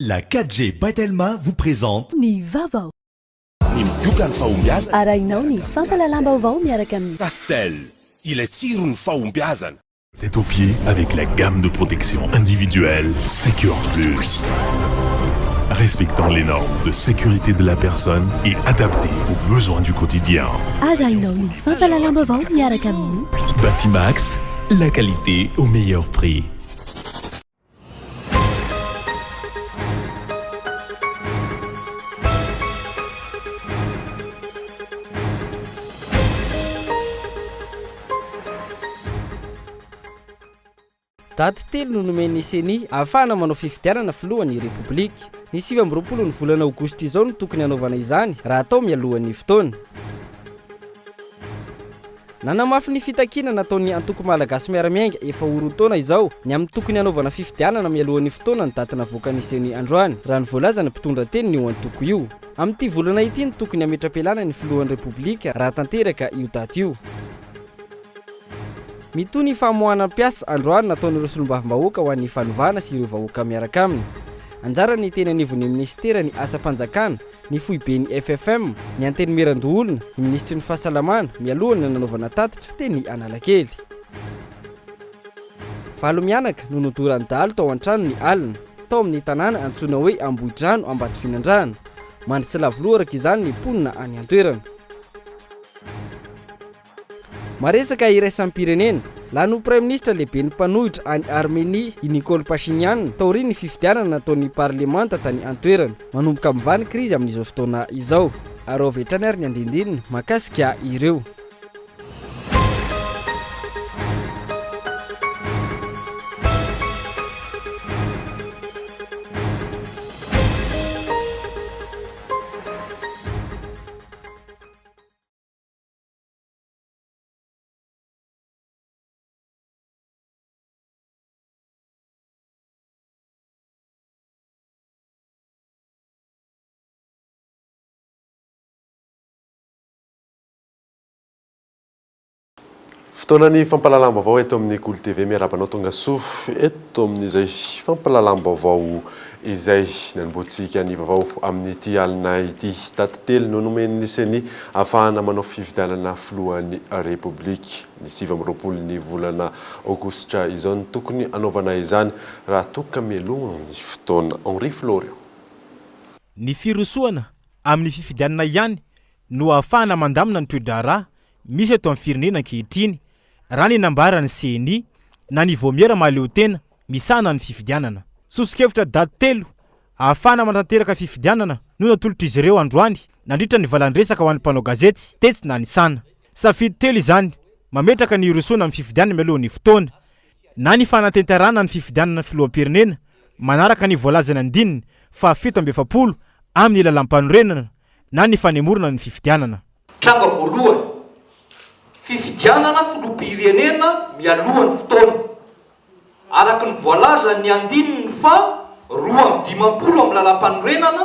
La 4G by Telma vous présente. Ny vaovao. Ny migoka ny fahombiazana. Arahinao ny fampahalalam-baovao miaraka amin'ny. Castel, ilay tsiron'ny fahombiazana. Tête aux pieds avec la gamme de protection individuelle Secure Plus. Respectant les normes de sécurité de la personne et adaptée aux besoins du quotidien. Arahinao ny fampahalalam-baovao miaraka amin'ny. Batimax, la qualité au meilleur prix. Daty telo no nomen'ny Ceni ahafahana manao fifidianana filohan'ny Repoblika. Ny 29 ny volana aogositra izao no tokony hanaovana izany raha atao mialohan'ny fotoana. Nanamafy ny fitakiana nataon'ny antoko Malagasy Miara-Miainga efa ho roa taona izao ny amin'ny tokony hanaovana fifidianana mialohan'ny fotoana ny daty navoakan'ny Ceni androany, raha ny voalazan'ny mpitondra tenin'io antoko io. Amin'ity volana ity no tokony hametra-pialana ny filohan'ny Repoblika raha tanteraka io daty io. Mitohy ny famoahana mpiasa androany nataon'ireo solombavambahoaka ho an'ny fanovana sy ireo vahoaka miaraka aminy. Anjaran'ny teny anivon'ny minisiteran'ny asam-panjakana, ny foiben'ny FFM, ny Antenimierandoholona, ny minisitry ny Fahasalamana, mialoha ny nanaovana tatitra teny Analakely. Valo mianaka no nodoran'ny dahalo tao an-trano ny alina, tao amin'ny tanàna antsoina hoe Ambohidrano Ambatofinandrahana. Mandry tsy lavo loha araka izany ny mponina any an-toerana. Maresaka iraisam-pirenena, lany ho praiminisitra lehiben'ny mpanohitra any Armenia i Nikol Pashinyan taorian'ny fifidianana nataon'ny parlemanta tany an-toerana. Manomboka mivaha ny krizy amin'izao fotoana izao. Araho avy hatrany ary ny andinindininy mahakasika ireo. Fotoanan'ny fampahalalam-baovao eto amin'ny Kolo TV. Miarahaba anao tonga soa eto amin'izay fampahalalam-baovao izay. Nanombohantsika ny vaovao amin'ity alina ity. Daty telo no nomen'ny Ceni ahafahana manao fifidianana filohan'ny Repoblika. Ny 29 ny volana aogositra izao no tokony hanaovana izany raha toa ka mialoha ny fotoana. Henri Florian. Ny firosoana amin'ny fifidianana ihany no ahafahana mandamina ny toe-draharaha misy eto amin'ny firenena ankehitriny, raha ny nambaran'ny Ceni na ny Vaomiera mahaleotena misahana ny fifidianana. Soso-kevitra daty telo ahafahana manatanteraka fifidianana no natolotr'izy ireo androany nandritra ny valan-dresaka ho an'ny mpanao gazety tetsy Nanisana. Safidy telo izany, mametraka ny hirosoana amin'ny fifidianana mialohan'ny fotoana, na ny fanatanterahana ny fifidianana filoham-pirenena manaraka ny voalazan'ny andininy faha 47 amin'ny lalàmpanorenana na ny fanemorana ny fifidianana. Tranga voalohany, fifidianana filoham-pirenena mialoha ny fotoana. Araka ny voalazan'ny andininy faha 52 amin'ny lalàmpanorenana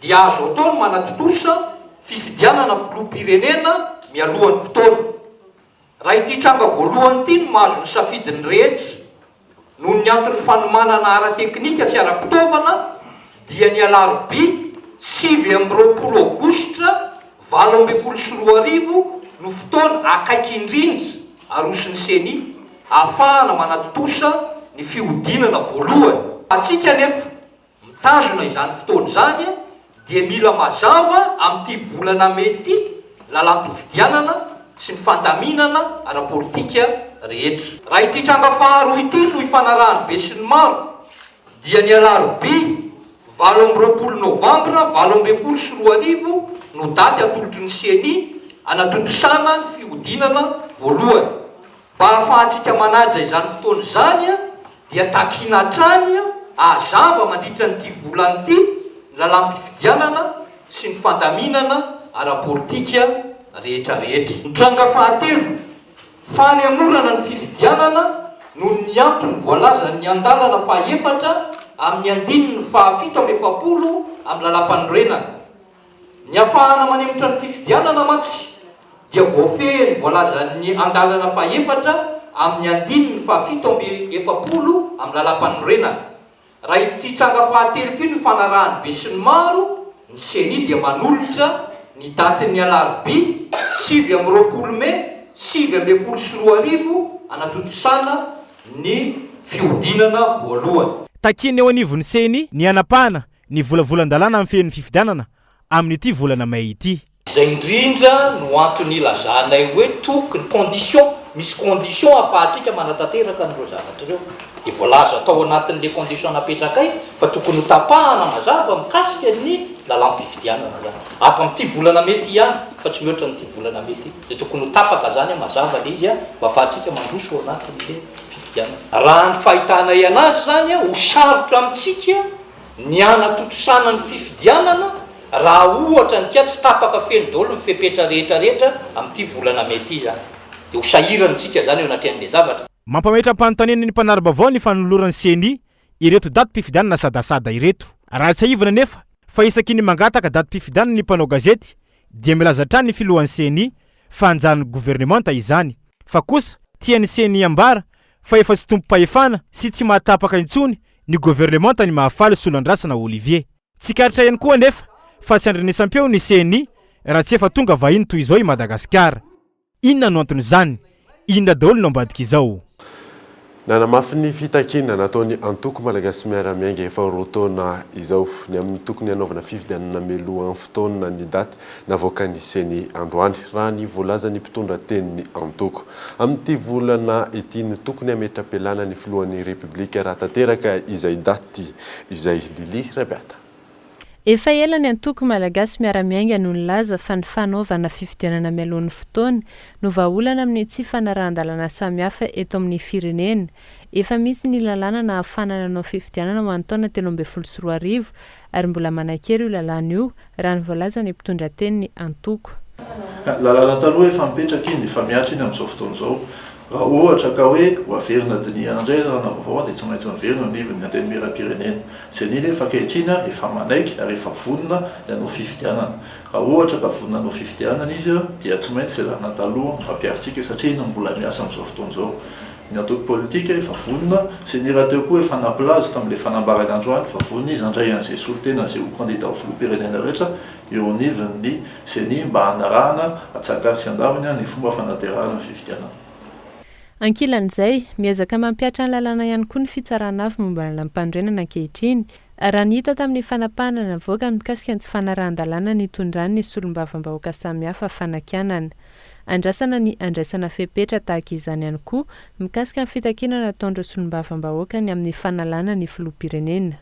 dia azo atao ny manatontosa fifidianana filoham-pirenena mialoha ny fotoana. Raha ity tranga voalohany ity no mahazo ny safidin'ny rehetra noho ny antony fanomanana ara-teknika sy ara-pitaovana dia ny alarobia 29 aogositra 2018 no fotoana akaiky indrindra aroson'ny Ceni ahafahana manatontosa ny fihodinana voalohany. Antsika anefa Mitazona izany fotoana izany dia mila mazava amin'ity volana mey ity lalàm-pifidianana sy ny fandaminana ara-politika rehetra. Raha ity tranga faharoa ity no ifanarahan'ny besinimaro dia ny alarobia 28 novambra 2018 no daty atolotry ny Ceni hanatontosana ny fihodinana voalohany. Mba hahafahantsika manaja izany fotoana izany dia takiana hatrany hazava mandritra an'ity volana ity ny lalàm-pifidianana sy ny fandaminana ara-politika rehetra rehetra. Ny tranga fahatelo, fanemorana ny fifidianana noho ny antony voalazan'ny andalana fahaefatra amin'ny andininy faha 47 amin'ny lalàmpanorenana. Ny hafahana manemotra ny fifidianana mantsy dia voafehin'ny voalazan'ny andalana fahefatra amin'ny andininy faha 47 amin'ny lalàmpanorenana. Raha ity tranga fahatelo ity no ifanarahan'ny besinimaro, ny Ceni dia manolotra ny datin'ny alarobia 29 mey 2019 hanatontosana ny fihodinana voalohany. Takian'ny eo anivon'ny Ceni ny hanapahana ny volavolan-dalàna mifehy ny fifidianana amin'ity volana mey ity. Izay indrindra no antony ilazanay hoe tokony, condition, misy condition ahafahantsika manatanteraka an'ireo zavatra ireo. Dia voalaza tao anatin'ilay condition napetrakay fa tokony ho tapahana mazava mikasika ny lalàm-pifidianana izany. Ato amin'ity volana mey ity ihany fa tsy mihoatra an'ity volana mey ity. Dia tokony ho tapaka izany mazava ilay izy mba ahafahantsika mandroso ao anatin'ilay fifidianana. Raha ny fahitanay anazy izany, ho sarotra amintsika ny hanatontosana ny fifidianana raha ohatra ny ka tsy tapaka feno daholo ny fepetra rehetra rehetra amin'ity volana mey ity izany. Dia ho sahirana isika izany eo anatrehan'ilay zavatra. Mampametra-panontaniana ny mpanara-baovao ny fanoloran'ny Ceni ireto datim-pifidianana sadasada ireto. Raha tsiahivina anefa fa isaky ny mangataka datim-pifidianana ny mpanao gazety dia milaza hatrany ny filohan'ny Ceni fa anjaran'ny governemanta izany fa kosa tian'ny Ceni ambara fa efa tsy tompom-pahefana sy tsy mahatapaka intsony ny governemanta ny Mahafaly Solonandrasana Olivier. Tsikaritra ihany koa anefa fa tsy andrenesam-peo ny Ceni raha tsy efa tonga vahiny toy izao i Madagasikara. Inona no anton'izany? Inona daholo no ambadik'izao? Nanamafy ny fitakiana nataon'ny antoko Malagasy Miara-Miainga efa roa taona izao ny amin'ny tokony hanaovana fifidianana mialohan'ny fotoana ny daty navoakan'ny Ceni androany, raha ny voalazan'ny mpitondra tenin'ny antoko. Amin'ity volana ity no tokony hametra-pialana ny filohan'ny Repoblika raha tanteraka izay daty izay. Lily Rabiata. Efa ela ny antoko Malagasy Miara-Miainga no nilaza fa ny fanaovana fifidianana mialoha ny fotoana no vahaolana amin'ny tsy fanarahan-dalàna samihafa eto amin'ny firenena. Efa misy ny lalàna nahafahana nanao fifidianana ho an'ny taona 2013 ary mbola manan-kery io lalàna io, raha ny voalazan'ny mpitondra tenin'ny antoko. Lalàna taloha efa mipetraka iny, efa mihatra iny amin'izao fotoana izao. Raha ohatra ka hoe ho averina dinihana indray ilay lalàna vaovao dia tsy maintsy miverina eo anivon'ny Antenimierampirenena. Ceni nefa ankehitriny efa manaiky ary efa vonona ny hanao fifidianana. Raha ohatra ka vonona hanao fifidianana izy dia tsy maintsy ilay lalàna taloha no ampiharintsika satria iny no mbola miasa amin'izao fotoana izao. Ny antoko politika efa vonona, Ceni rahateo koa efa nampilaza tamin'ilay fanambarany androany fa vonona izy handray an'izay solontena izay ho kandida ho filoham-pirenena rehetra eo anivon'ny Ceni mba hanarahana antsakany sy andavany ny fomba fanaterahana ny fifidianana. Ankilan'izay, miezaka mampihatra ny lalàna ihany koa ny Fitsarana Avo momba ny Lalàmpanorenana ankehitriny, raha ny hita tamin'ny fanapahana navoakany mikasika ny tsy fanarahan-dalàna nitondran'ny solombavambahoaka samihafa fanakianana. Andrasana ny handraisana fepetra tahaka izany ihany koa mikasika ny fitakiana nataon'ireo solombavambahoaka ny amin'ny fanalana ny filoham-pirenena.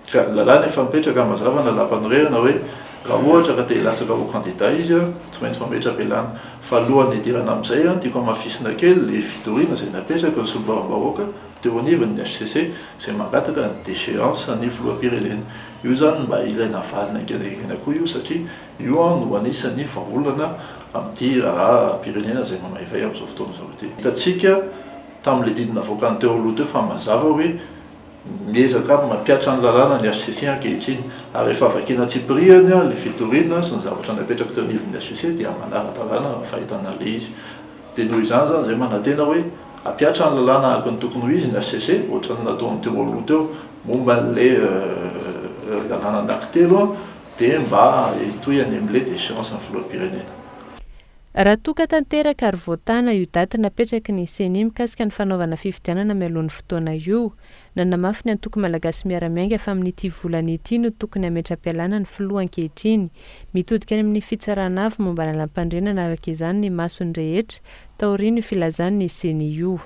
Ka ny lalàna efa mipetraka mazava ny lalàmpanorenana hoe raha ohatra ka te hilatsaka ho kandida izy tsy maintsy mametra-pialana. Fa alohan'ny hidirana amin'izay, tiako hamafisina kely ilay fitoriana izay napetraky ny solombavambahoaka teo anivon'ny hcc izay mangataka ny déchéance ny filoham-pirenena. Io izany mba ilaina valiny haingana dia haingana koa io satria io no anisan'ny vahaolana amin'ity raharaham-pirenena izay mamaivay amin'izao fotoana izao ity. Hitantsika tamin'ilay didy navoakany teo aloha teo fa mazava hoe Miezaka mampihatra ny lalàna ny hcc ankehitriny ary rehefa vakiana antsipirihany ilay fitoriana sy ny zavatra napetraka teo anivon'ny hcc dia manara-dalàna raha ny fahitana an'ilay izy. Dia noho izany izany izay manantena hoe hampihatra ny lalàna araka ny tokony ho izy ny hcc ohatran'ny nataony teo aloha teo momba an'ilay lalàna anankitelo dia mba hitohy any amin'ilay déchéance ny filoham-pirenena. Raha toa ka tanteraka ary voatana io daty napetraky ny Ceni mikasika ny fanaovana fifidianana mialoha ny fotoana io, nanamafy ny antoko Malagasy Miara-Miainga fa amin'ity volana ity no tokony hametra-pialana ny filoha ankehitriny. Mitodika any amin'ny Fitsarana Avo momba ny Lalàmpanorenana araka izany ny mason'ny rehetra taorian'io filazan'ny Ceni io.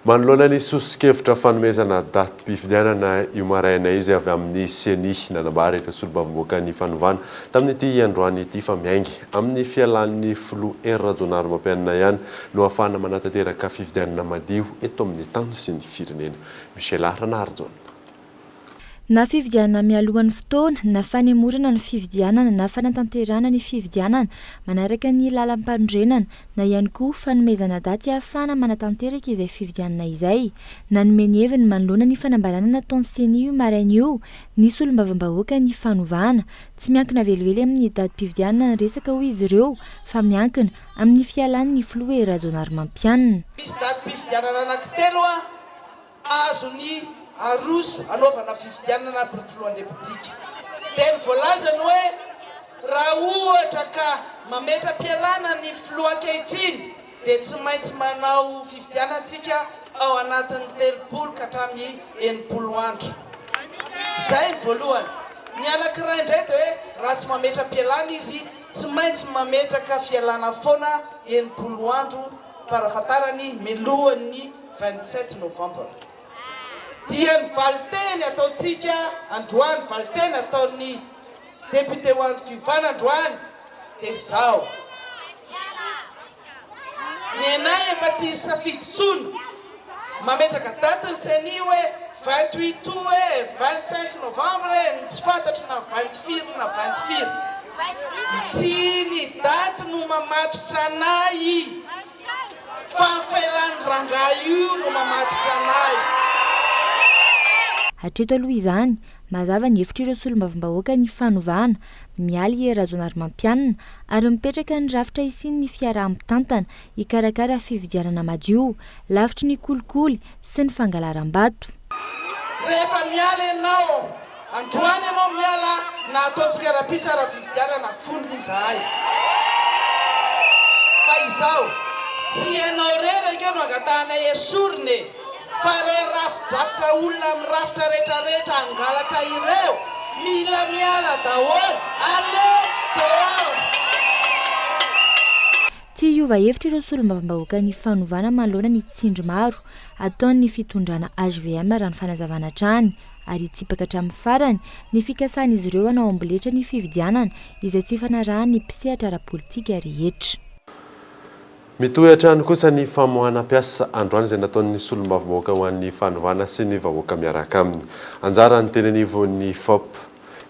Manoloana ny soso-kevitra fanomezana datim-pifidianana io maraina io izay avy amin'ny Ceni, nanambara ireo solombavambahoakan'ny fanovana tamin'ity androany ity fa miainga amin'ny fialan'ny filoha Hery Rajaonarimampianina ihany no ahafahana manatanteraka fifidianana madio eto amin'ny tany sy ny firenena. Michela Ranarijaona. Na fifidianana mialohan'ny fotoana, na fanemorana ny fifidianana na fanatanterahana ny fifidianana manaraka ny lalampanorenana, na ihany koa fanomezana daty ahafahana manatanteraka izay fifidianana izay. Nanome ny heviny manoloana ny fanambarana nataon'ny Ceni io maraina io ny solombavambahoaka ny fanovana. Tsy miankina velively amin'ny datim-pifidianana ny resaka hoy izy ireo fa miankina amin'ny fialan'ny filoha Hery Rajaonarimampianina. Misy datim-pifidianana anankitelo azon'ny. aroso hanaovana fifidianana filohan'ny Repoblika. Dia ny voalazany hoe raha ohatra ka mametra-pialana ny filoha ankehitriny dia tsy maintsy manao fifidianana tsika ao anatin'ny 30 ka hatramin'ny 60 andro. Izay ny voalohany. Ny anankiray indray dia hoe raha tsy mametra-pialana izy, tsy maintsy mametraka fialana foana 60 andro farafahatarany milohan'ny 27 novambra. Dia ny valinteny ataontsika androany, valinteny ataon'ny député ho an'ny fiovana androany dia izao, ny anay efa tsy hisy safidy intsony, mametraka daty ny ceni hoe 28 août e, 25 novembre e, ny tsy fantatro na vingt firy na vingt firy. Tsy ny daty no mamatotra anay fa ny fahelan'ny rangahy io no mamatotra anay. Hatreto aloha izany, mazava ny hevitr'ireo solombavambahoaka ny fanovana, miala i Hery Rajaonarimampianina ary mipetraka ny rafitra hisian'ny fiaraha-mitantana hikarakara fifidianana madio, lavitry ny kolikoly sy ny fangalaram-bato. Rehefa miala ianao, androany ianao miala na ataontsika rahampitso ara fifidianana, vonona izahay. Fa izao, tsy ianao irery ange no angatahanay esorina e! Fa ireo rafidrafitra olona amin'ny rafitra rehetrarehetra hangalatra ireo, mila miala daholo, allez dehors! Tsy hiova hevitra ireo solombavambahoakan'ny fanovana manoloana ny tsindry maro ataon'ny fitondrana hvm raha ny fanazavana hatrany ary hitsipaka hatramin'ny farany ny fikasan'izy ireo hanao amboletra ny fifidianana izay tsy ifanarahan'ny mpisehatra ara-politika rehetra. Mitohy hatrany kosa ny famoahana mpiasa androany izay nataon'ny solombavambahoaka ho an'ny fanovana sy ny vahoaka miaraka aminy. Anjaran'ny teny anivon'ny FOP,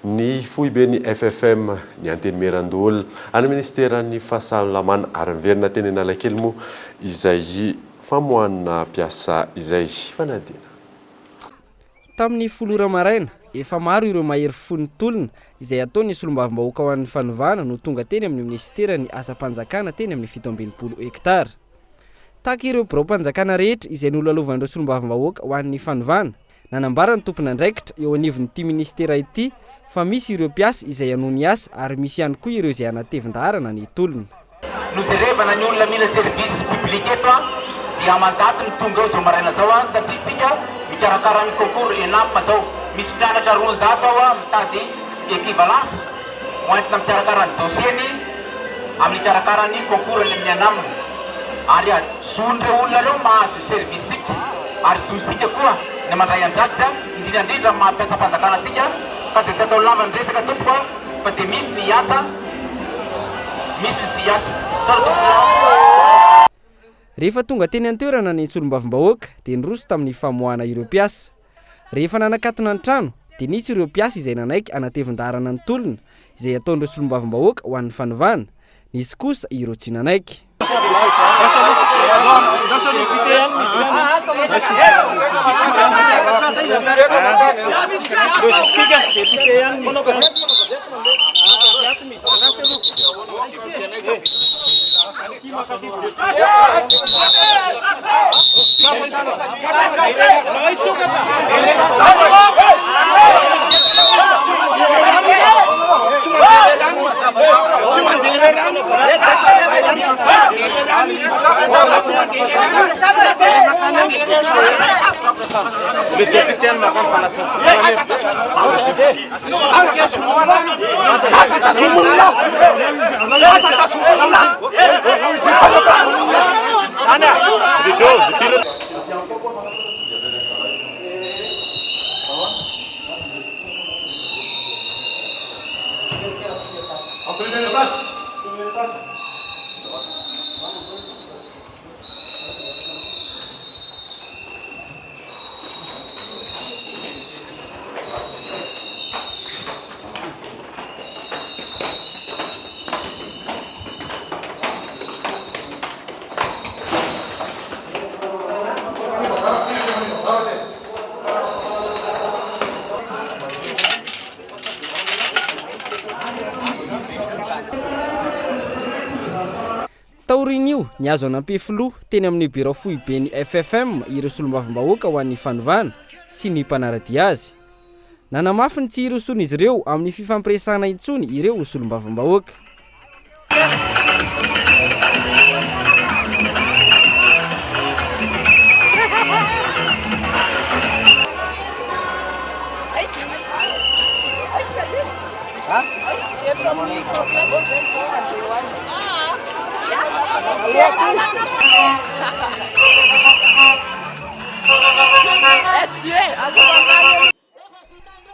ny foiben'ny FFM, ny Antenimierandoholona, ary ny minisiteran'ny fahasalamana ary miverina teny Analakely moa izay famoahana mpiasa izay. Fanadihana. Tamin'ny 10 ora maraina, efa maro ireo mahery fo nitolona izay ataon'ny solombavambahoaka ho an'ny fanovana no tonga teny amin'ny minisiteran'ny asam-panjakana teny amin'ny 67 hektara. Tahaka ireo biraom-panjakana rehetra izay nolalovan'ireo solombavambahoaka ho an'ny fanovana, nanambara ny tompon'andraikitra eo anivon'ity minisitera ity fa misy ireo mpiasa izay hanohy ny asa ary misy ihany koa ireo izay hanatevin-daharana ny tolona. Nojerevana ny olona mila service public eto an, dia aman-jatony tonga eo zao maraina zao an, satria isika mikarakara ny concours ENAM zao, misy mpianatra 200 ao an mitady equivalence ho entina mikarakara ny dossier-ny amin'ny hikarakara ny concours any amin'ny ENAM, ary zon'ireo olona ireo mahazo ny service-tsika, ary zontsika koa ny mandray andraikitra, indrindra indrindra amin'ny maha mpiasam-panjakana antsika, fa dia tsy atao lava ny resaka tompoko an. Fa dia misy ny hiasa, misy ny tsy hiasa. Misaotra tompoko. Rehefa tonga teny an-toerana ny solombavambahoaka dia niroso tamin'ny famoahana ireo mpiasa. Rehefa nanakatona ny trano dia nisy ireo mpiasa izay nanaiky hanatevin-daharana ny tolona izay ataon'ireo solombavambahoaka ho an'ny fanovana. Nisy kosa ireo tsy nanaiky. Taorian'io, nihazo an'Ampefiloha, teny amin'ny birao foiben'ny FFM ireo solombavambahoaka ho an'ny fanovana sy ny mpanara-dia azy. Nanamafy ny tsy hirosoan'izy ireo amin'ny fifampiresahana intsony ireo solombavambahoaka.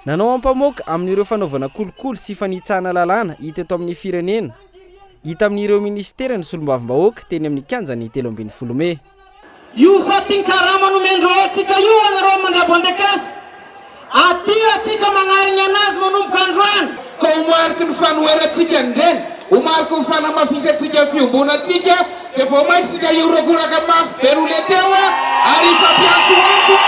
Nanao ampamoaka amin'ireo fanaovana kolikoly sy fanitsahana lalàna hita eto amin'ny firenena, hita amin'ireo minisitera ny solombavambahoaka teny amin'ny kianjan'ny 13 mey. Io fatin-karama nomendreo antsika io anareo mandrabandekasy, aty atsika magnarigny anazy manomboka androany. Ka ho mariky ny fanoherantsika an'ireny, ho mariky ny fanamafisantsika ny fiombonantsika, dia vao mainka isika hihorakoraka mafy be roa le teo ary hifampiantsoantso.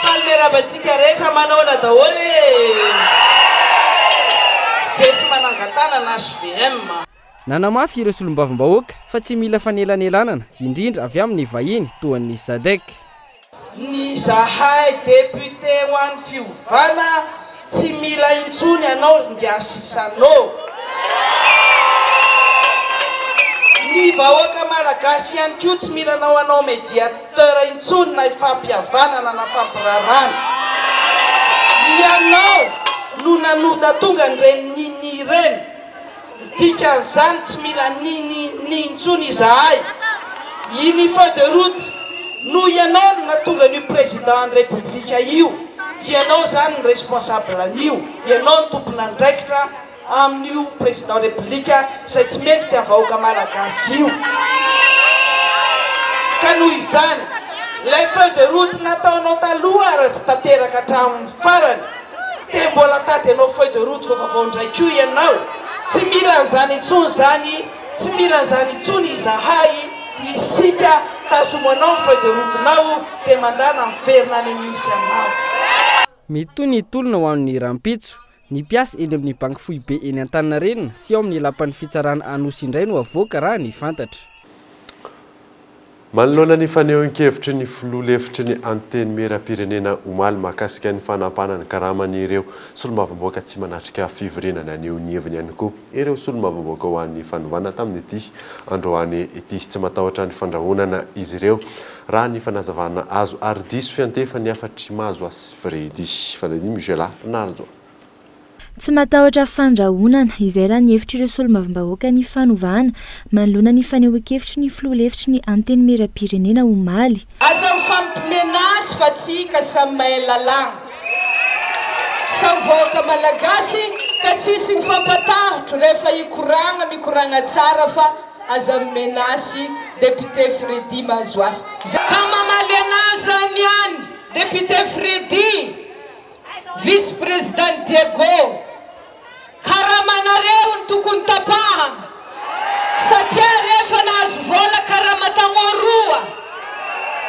Faly miarahaba antsika rehetra manaona daholo e! Ze tsy manangan-tanana HVM. Nanamafy ireo solombavambahoaka fa tsy mila fanelanelanana, indrindra avy amin'ny vahiny toa an'ny Sadec. Ny zahay député ho an'ny fiovana tsy mila intsony anao ry ngiahy Chissano. Ny vahoaka malagasy ihany koa tsy mila anao hanao médiateur intsony na hifampihavanana na fampirarana. Ianao no nanoda tonga an'ireny nini ireny. Dikan'izany tsy mila ni ni ni intsony izahay. Iny feuille de route noho ianao no nahatonga an'io président ny république io, ianao izany ny responsable an'io, ianao no tompon'andraikitra amin'io président république izay tsy mendrika ny vahoaka malagasy io. Ka noho izany, ilay feuille de route nataonao taloha ary tsy tanteraka hatramin'ny farany, Dia mbola tady hanao feuille de route vaovao indray koa ianao? Tsy mila an'izany intsony izany, tsy mila an'izany intsony izahay, isika, tazomo anao ny feuille de route-nao dia mandàna miverina any amin'ny misy anao. Mitohy ny tolona ho an'ny rahampitso. Ny mpiasa eny amin'ny banky foibe eny Antaninarenina sy ao amin'ny lapan'ny fitsarana Anosy indray no havoaka raha ny fantatra. Manoloana ny fanehoan-kevitry ny filoha lefitry ny Antenimierampirenena omaly mahakasika ny fanampahana ny karaman'ireo solombavambahoaka tsy manatrika fivoriana, naneho ny heviny ihany koa ireo solombavambahoaka ho an'ny fanovana tamin'ity androany ity. Tsy matahotra ny fandrahonana izy ireo raha ny fanazavana azo ary diso fiantefa ny hafatr'i Mahazoasy Fredy. Fanadino Michela Narinjoa. Tsy matahotra fandrahonana, izay raha ny hevitr'ireo solombavambahoaka ny fanovana, manoloana ny fanehoan-kevitry ny filoha lefitry ny Antenimierampirenena omaly. Aza mifampimenace fa tsika samy mahay lalàgna, samy vahoaka malagasy ka tsisy mifampatahotro rehefa hikoragna mikoragna tsara fa aza mimenace député Freddy Mahazoasy. Ka mamaly anao zany ihany député Freddy. Vice président Diego, karamanareo no tokony tapahana satria rehefa nahazo vola karama tagnô roa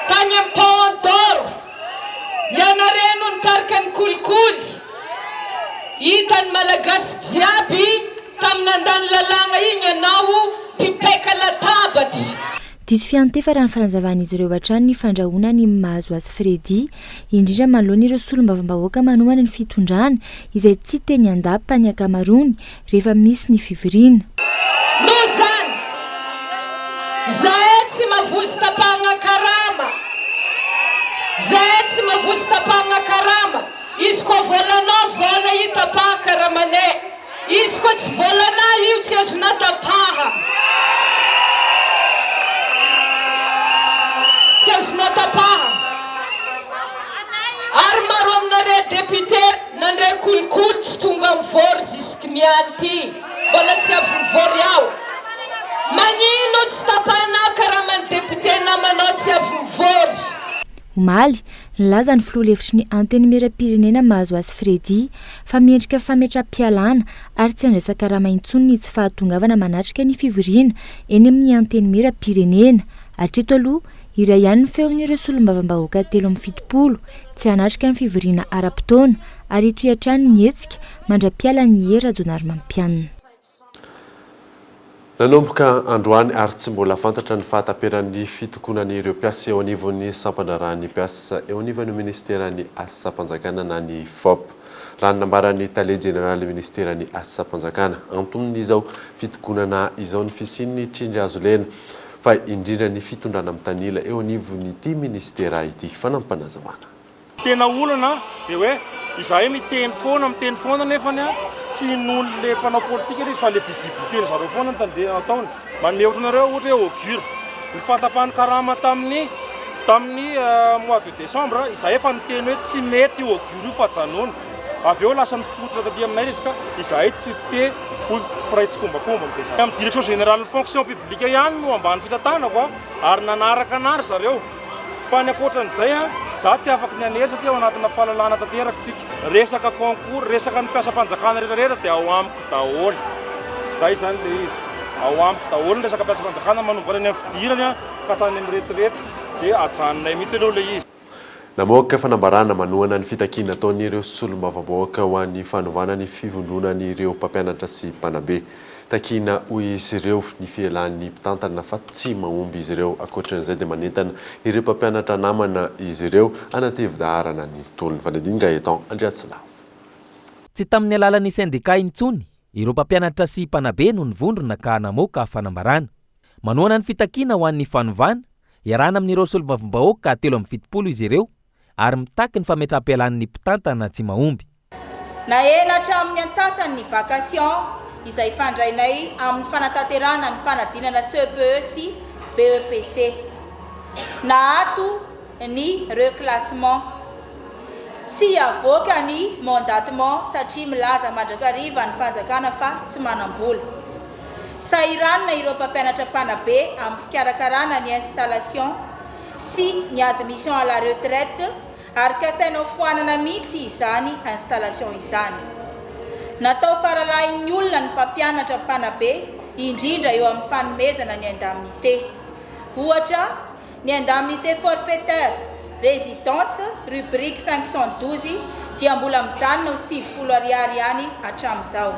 tagny am paon d'or ianareo no nitarika ny kolikoly, hitany malagasy jiaby tam nandany lalagna igny ianao mpipeka latabatry. Diso fiantefa raha ny fanazavan'izy ireo hatrany ny fandrahona ny Mahazoasy Freddy, indrindra manoloana ireo solombavambahoaka manohana ny fitondrana izay tsy teny an-dapa ny ankamaroany rehefa misy ny fivoriana. Noho izany, zahay tsy mavozo tapahagna karama, zahay tsy mavozo tapahagna karama, izy koa volanao vola io tapaha karamanay. Izy koa tsy volanà io tsy azonà tapaha. Tsy azonà tapaha. Ary maro aminareo député nandray kolikoly tsy tonga mivory jusque niany ty mbola tsy avy mivory ao. Magnino tsy tapahanà karaman'ny député namanao tsy avy mivory. Omaly, nilaza ny filoha lefitry ny Antenimierampirenena Mahazoasy Freddy fa miendrika fametram-pialana ary tsy andraisan-karama intsony ny tsy fahatongavana manatrika ny fivoriana eny amin'ny Antenimierampirenena. Hatreto aloha, iray ihany ny feon'ireo solombavambahoaka 73 tsy hanatrika ny fivoriana ara-potoana. ary hitohy hatrany ny hetsika mandra-pialan'i Hery Rajaonarimampianina. Nanomboka androany ary tsy mbola fantatra ny fahataperan'ny fitokonan'ireo mpiasa eo anivon'ny sampan-draharahan'ny mpiasa eo anivon'ny minisiteran'ny Asam-panjakana na ny FOP. Raha ny nambaran'ny tale jeneralin'ny minisiteran'ny Asam-panjakana, anton'izao fitokonana izao ny fisian'ny tsindry hazo lena fa indrindra ny fitondrana mitanila eo anivon'ity minisitera ity. Fanampinazavana. Tena olana dia hoe izahay miteny foana miteny foana nefany tsy noho le mpanao politika ilay izy fa le visibilité ny zareo foana no tande ataony. Manome ohatra anareo ohatra hoe augure ny fahatapahan'ny karama tamin'ny tamin'ny mois de décembre izahay efa niteny hoe tsy mety io augure io fa ajanony. Avy eo lasa nifototra taty aminay ilay izy ka izahay tsy te ho mpiray tsikombakomba amin'izay zavatra. Amin'ny direction générale ny fonction publique ihany no ambany fitantanako ary nanaraka anah ry zareo. Fa ny ankoatran'izay an, za tsy afaky ny hanery satria ao anatina fahalalahana tanteraka tsika. Resaka concours, resaka ny mpiasam-panjakana rehetra rehetra dia ao amiko daholo. Zay zany le izy. Ao amiko daholo ny resaka mpiasam-panjakana manomboka hatrany amin'ny fidirany an, ka hatrany amin'ny retraite dia ajanonay mihitsy aloha le izy. Namoaka fanambarana manohana ny fitakiana ataon'ireo solombavambahoaka ho an'ny fanovana ny fivondronan'ireo mpampianatra sy mpanabe. Takiana hoy izy ireo ny fialan'ny mpitantana fa tsy mahomby izy ireo. Ankoatran'izay dia manentana ireo mpampianatra namana izy ireo hanatevin-daharana ny tolona. Fanadihadiana Gaëtan Andriatsilavo. Tsy tamin'ny alalan'ny sendikà intsony ireo mpampianatra sy mpanabe no nivondrona ka namoaka fanambarana. Manohana ny fitakiana ho an'ny fanovana, iarahana amin'ireo solombavambahoaka 73 izy ireo ary mitaky ny fametraham-pialan'ny mpitantana tsy mahomby. Nahena hatramin'ny antsasany ny vacation izay fandrainay amin'ny fanatanterahana ny fanadinana CEPE sy BEPC. Naato ny reclassement. Tsy avoaka ny mandatement satria milaza mandrakariva ny fanjakana fa tsy manam-bola. Sahiranina ireo mpampianatra mpanabe amin'ny fikarakarana ny installation sy ny admission à la retraite ary kasaina ho foanana mihitsy izany installation izany. Natao faralahin'ny olona ny mpampianatra mpanabe indrindra eo amin'ny fanomezana ny indemnité. Ohatra, ny indemnité forfaitaire résidence rubrique 512 dia mbola mijanona ho 90 ariary ihany hatramin'izao.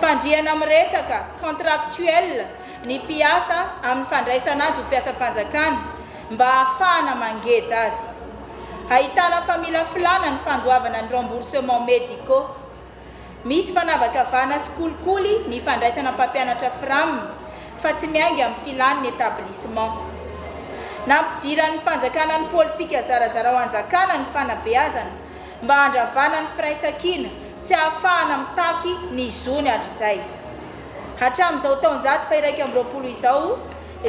Fandrihana miresaka contractuel ny mpiasa amin'ny fandraisana azy ho mpiasam-panjakana mba hahafahana mangeja azy. Ahitana familafilana ny fandoavana ny remboursement médicaux. Misy fanavakavahana sy kolikoly ny fandraisana mpampianatra fram fa tsy miainga amin'ny filan'ny établissement. Nampidiran'ny fanjakana ny politika zarazarao hanjakana ny fanabeazana mba handravana ny firaisankina tsy ahafahana mitaky ny zony hatrizay. Hatramin'izao taonjato faha-21 izao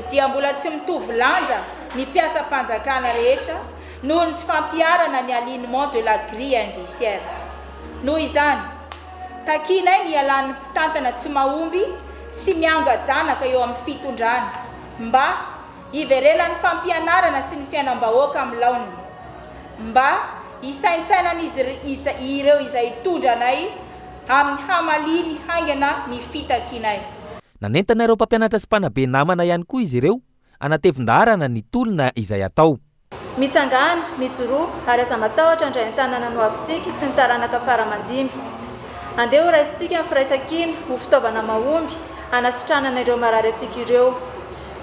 dia mbola tsy mitovy lanja ny mpiasam-panjakana rehetra noho ny tsy fampiharana ny alignement de la grille indiciaire. Noho izany, takianay ny hialan'ny mpitantana tsy mahomby sy mianga-janaka eo amin'ny fitondrana mba hiverenan'ny fampianarana sy ny fiainam-bahoaka amin'ny laoniny. Mba hisaintsainan'izy ireo izay hitondra anay amin'ny hamaliany haingana ny fitakianay. Nanentana ireo mpampianatra sy mpanabe namana ihany koa izy ireo hanatevin-daharana ny tolona izay atao. Mitsangàna, mijoroa, ary aza matahotra handray an-tanana ny hoavintsika sy ny taranaka fara aman-dimby. Andeha ho raisintsika ny firaisankina ho fitaovana mahomby hanasitranana ireo marary antsika ireo.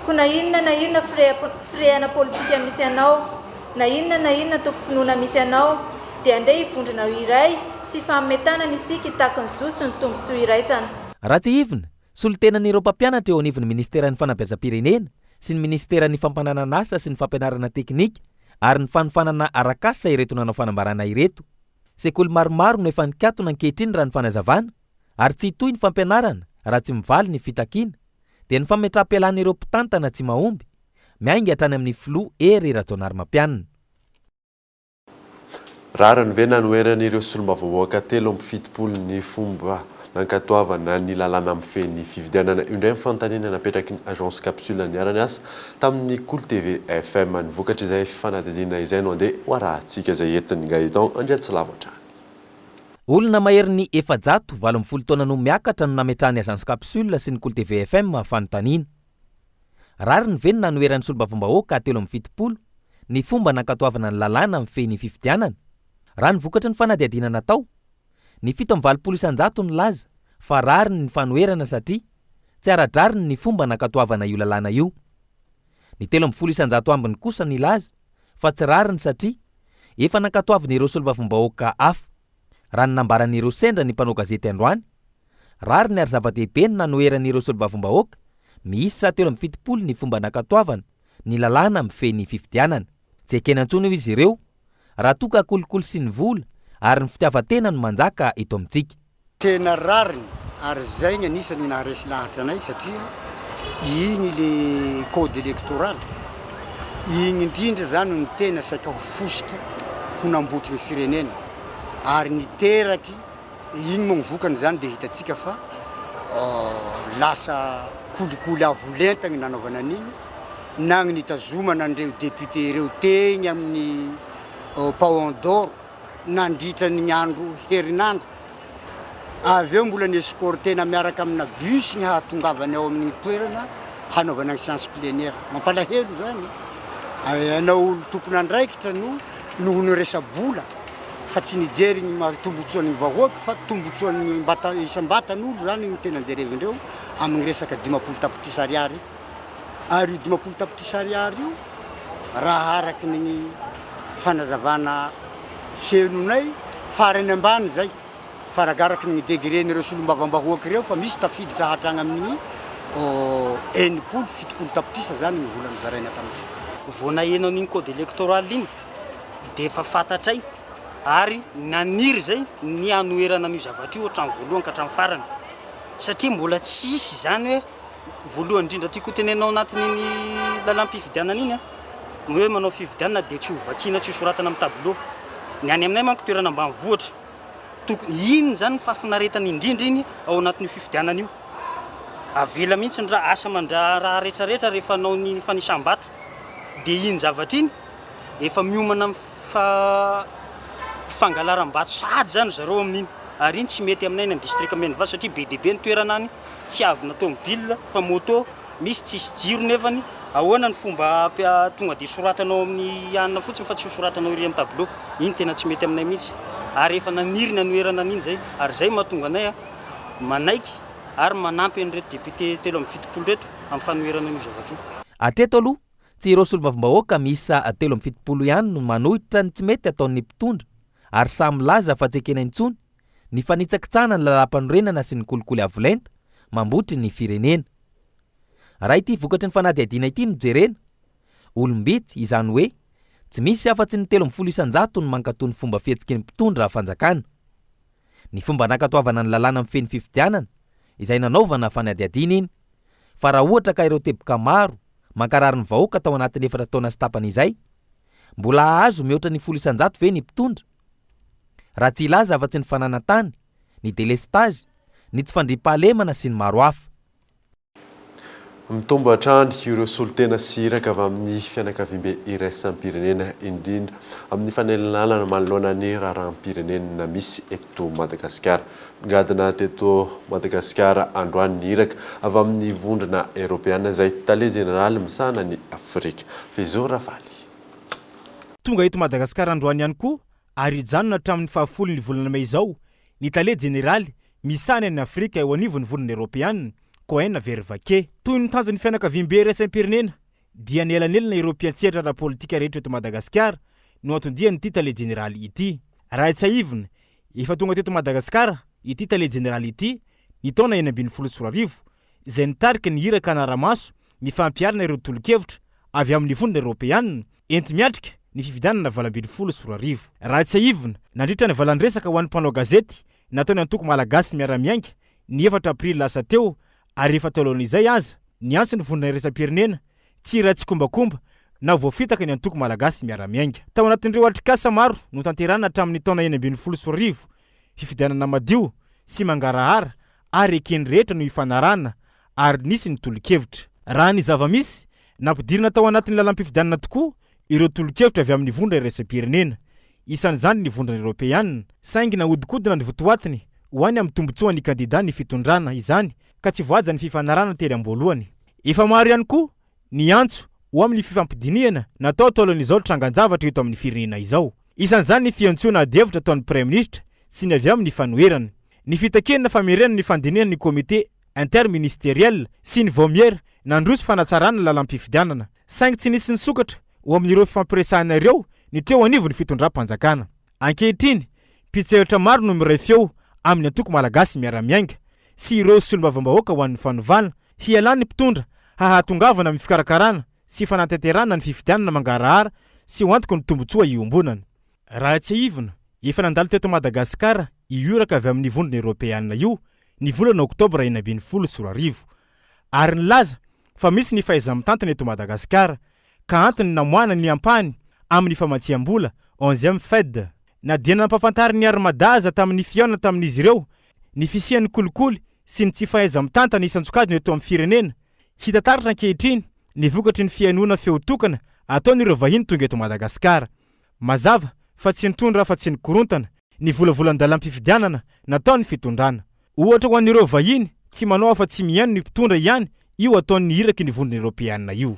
Koa na inona na inona firehana politika misy anao, na inona na inona antokom-pinoana misy anao, dia andeha hivondrona ho iray sy hifanome tanana isika hitaky ny zo sy ny tombontsoa iraisana. Raha tsiahivina, solontenan'ireo mpampianatra eo anivon'ny minisiteran'ny Fanabeazam-pirenena sy ny minisiteran'ny Fampananan'asa sy ny Fampianarana teknika ary ny fanofanana arak'asa ireto nanao fanambarana ireto. Sekoly maromaro no efa nikatona ankehitriny raha ny fanazavana ary tsy hitohy ny fampianarana raha tsy mivaly ny fitakiana dia ny fametraham-pialan'ireo mpitantana tsy mahomby, miainga hatrany amin'ny filoha Hery Rajaonarimampianina. Rariny ve nanoheran'ireo solombavambahoaka 73 ny fomba nankatoavana ny lalàna mifehy ny fifidianana? Io indray ny fanontaniana napetraky ny Agence Capsule niara-niasa tamin'ny Kolo TV FM. Ny vokatr'izay fanadihadiana izay no andeha ho arahantsika izay entin'i Gaëtan Andriatsilavo hatrany. Olona maherin'ny 418 taona no miakatra no nametrahan'ny Agence Capsule sy ny Kolo TV FM fanontaniana. Rariny ve ny nanoheran'ny solombavambahoaka 73 ny fomba nankatoavana ny lalàna mifehy ny fifidianana? Raha ny vokatry ny fanadihadiana natao, ny 87 isan-jato nilaza fa rariny ny fanoherana satria tsy ara-drariny ny fomba nankatoavana io lalàna io. Ny 13 isan-jato ambiny kosa nilaza fa tsy rariny satria efa nankatoavin'ireo solombavambahoaka hafa. Raha ny nambaran'ireo sendra ny mpanao gazety androany, rariny ary zava-dehibe ny nanoheran'ireo solombavambahoaka miisa 73 ny fomba nankatoavana ny lalàna mifehy ny fifidianana. Tsy ekena intsony hoy izy ireo raha toa ka kolikoly sy ny vola ary ny fitiavan-tena no manjaka eto amintsika. Tena rariny ary zay ny anisany naharesy lahatra anay satria iny le code electoral iny indrindra zany no tena saika ho fositra ho nambotry ny firenena ary niteraky iny moa ny vokany zany de hitantsika fa lasa kolikoly avo lenta ny nanaovana an'iny na ny nitazomana an'ireo député ireo teny amin'ny paon d'or nandritra ny andro herinandro, avy eo mbola ni-escorter-na miaraka amina bus ny hahatongavany ao amin'ny toerana hanaovana ny séance plénière. Mampalahelo izany, ianao olo tompon'andraikitra no noho ny resa-bola fa tsy nijery ny maha tombotsoan'ny vahoaka fa tombotsoan'ny mbata- isam-batan'olo izany no tena jerevindreo amin'ny resaka 50 tapitrisa ariary. Ary io 50 tapitrisa ariary io raha araka ny fanazavana henonay, farany ambany izay, fa arakaraky ny degré-n'ireo solombavambahoaka ireo fa misy tafiditra hatrany amin'ny 60, 70 tapitrisa izany ny vola nozaraina tamin'izay. Vao naheno an'iny code électoral iny dia efa fantatray ary naniry izay ny hanoherana an'io zavatra io hatramin'ny voalohany ka hatramin'ny farany satria mbola tsisy izany hoe Voalohany indrindra tiako hotenenina ao anatin'iny lalàm-pifidianana iny, ny hoe manao fifidianana dia tsy ho vakiana, tsy ho soratana amin'ny tableau. Ny any aminay manko toerana ambanivohitra. Tokony, iny izany ny fahafinaretana indrindra iny ao anatin'io fifidianana io. Avela mihitsy ny raha asa aman-draharaha rehetrarehetra rehefa hanao ny fanisam-bato. Dia iny zavatra iny, efa miomana amin'ny fa fangalaram-bato sahady izany ry zareo amin'iny. Ary iny tsy mety aminay any amin'ny distrika Menivato satria be dia be ny toerana any. tsy avy na tomobile fa moto, misy tsisy jiro nefany, ahoana ny fomba tonga dia soratanao amin'ny anona fotsiny fa tsy ho soratanao ery amin'ny tableau, iny tena tsy mety aminay mihitsy ary efa naniry ny hanoherana an'iny zay ary zay mahatonga anay manaiky ary manampy an'ireto député 73 ireto amin'ny fanoherana an'io zavatra io. Hatreto aloha, tsy ireo solombavambahoaka miisa 73 ihany no manohitra ny tsy mety ataon'ny mpitondra ary samy milaza fa tsy ekena intsony ny fanitsakitsahana ny lalàmpanorenana sy ny kolikoly avo lenta mambotry ny firenena. Raha ity vokatry ny fanadihadiana ity no jerena, olom-bitsy, izany hoe tsy misy afa-tsy ny 13 isan-jato no mankatò ny fomba fihetsiky ny mpitondra fanjakana. Ny fomba nankatoavana ny lalàna mifehy ny fifidianana, izay nanaovana fanadihadiana iny, fa raha ohatra ka ireo teboka maro mankarary ny vahoaka tao anatin'ny efatra taona sy tapany izay, mbola hahazo mihoatra ny 10% ve ny mpitondra? Raha tsy hilaza afa-tsy ny fananan-tany, ny delestazy, ny tsy fandriampahalemana sy ny maro hafa. Mitombo hatrany ireo solontena sy iraka avy amin'ny fianakaviambe iraisam-pirenena, indrindra amin'ny fanelanalana manoloana ny raharaham-pirenena misy eto Madagasikara. Nigadona teto Madagasikara androany ny iraka avy amin'ny Vondrona Eoropeana izay Tale Jeneraly misahana ny Afrika, Fezo Ravaly. Tonga eto Madagasikara androany ihany koa ary hijanona hatramin'ny fahafolo ny volana mey izao ny tale jeneraly misahana an'i Afrika eo anivon'ny Vondrona Eoropeanina, Koen Vervaeke. Toy ny tanjon'ny fianakaviambe iraisam-pirenena dia ny elanelana ireo mpiantsehatra ara-politika rehetra eto Madagasikara no anton-dian'ity tale jeneraly ity. Raha tsiahivina, efa tonga teto Madagasikara ity tale jeneraly ity ny taona 2016 izay nitarika ny iraka hanara-maso ny fampiharana ireo tolo-kevitra avy amin'ny Vondrona Eoropeanina enti-miatrika ny fifidianana 2018. Raha tsiahivina, nandritra ny valan-dresaka ho an'ny mpanao gazety nataon'ny antoko Malagasy Miara-Miainga ny efatra aprily lasa teo ary efa talohan'izay aza, niantso ny Vondrona Iraisam-pirenena tsy hiray tsikombakomba na voafitaka ny antoko Malagasy Miara-Miainga. Tao anatin'ireo atrikasa maro notanterahina hatramin'ny taona 2016, fifidianana madio sy mangarahara ary eken'ny rehetra no ifanarahana ary nisy ny tolo-kevitra. Raha ny zava-misy, nampidirina tao anatin'ny lalam-pifidianana tokoa ireo tolo-kevitra avy amin'ny vondrona iraisam-pirenena, isan'izany ny vondrona eoropeanina, saingy nahodinkodina ny votoatiny ho any amin'ny tombontsoan'ny kandidà ny fitondrana izany ka tsy voahaja ny fifanarahana tery am-boalohany. Efa maro ihany koa ny antso ho amin'ny fifampidinihana natao talohan'izao trangan-javatra eto amin'ny firenena izao. Isan'izany ny fiantsoana adihevitra ataon'ny Praiminisitra sy ny avy amin'ny fanoherana. Ny fitakiana famerenana ny fandinihana ny Comité interministériel sy ny vaomiera nandroso fanatsarana ny lalam-pifidianana. Saingy tsy nisy nisokatra ho amin'ireo fifampiresahana ireo ny teo anivon'ny fitondram-panjakana. Ankehitriny, mpitsehatra maro no miray feo amin'ny antoko Malagasy Miara-Miainga sy ireo solombavambahoaka ho an'ny fanovana, hialan'ny mpitondra hahatongavana amin'ny fikarakarana sy fanatanterahana ny fifidianana mangarahara sy ho antoky ny tombontsoa iombonana. Raha tsiahivina, efa nandalo teto Madagasikara io iraka avy amin'ny Vondrona Eoropeana io ny volana oktobra 2016 ary nilaza fa misy ny fahaiza-mitantana eto Madagasikara ka antony namoahana ny ampahany amin'ny famatsiam-bola Onzième Fed. Na dia nampahafantarin'ny Armada aza tamin'ny fihaonana tamin'izy ireo ny fisian'ny kolikoly sy ny tsy fahaiza-mitantana isan-tsokajiny eto amin'ny firenena, hita taratra ankehitriny ny vokatry ny fihainoana feo tokana ataon'ireo vahiny tonga eto Madagasikara. Mazava fa tsy nitondra afa-tsy ny korontana ny volavolan-dalàm-pifidianana nataon'ny fitondrana. Ohatra ho an'ireo vahiny tsy manao afa-tsy mihaino ny mpitondra ihany io ataon'ny iraky ny Vondrona Eoropeana io.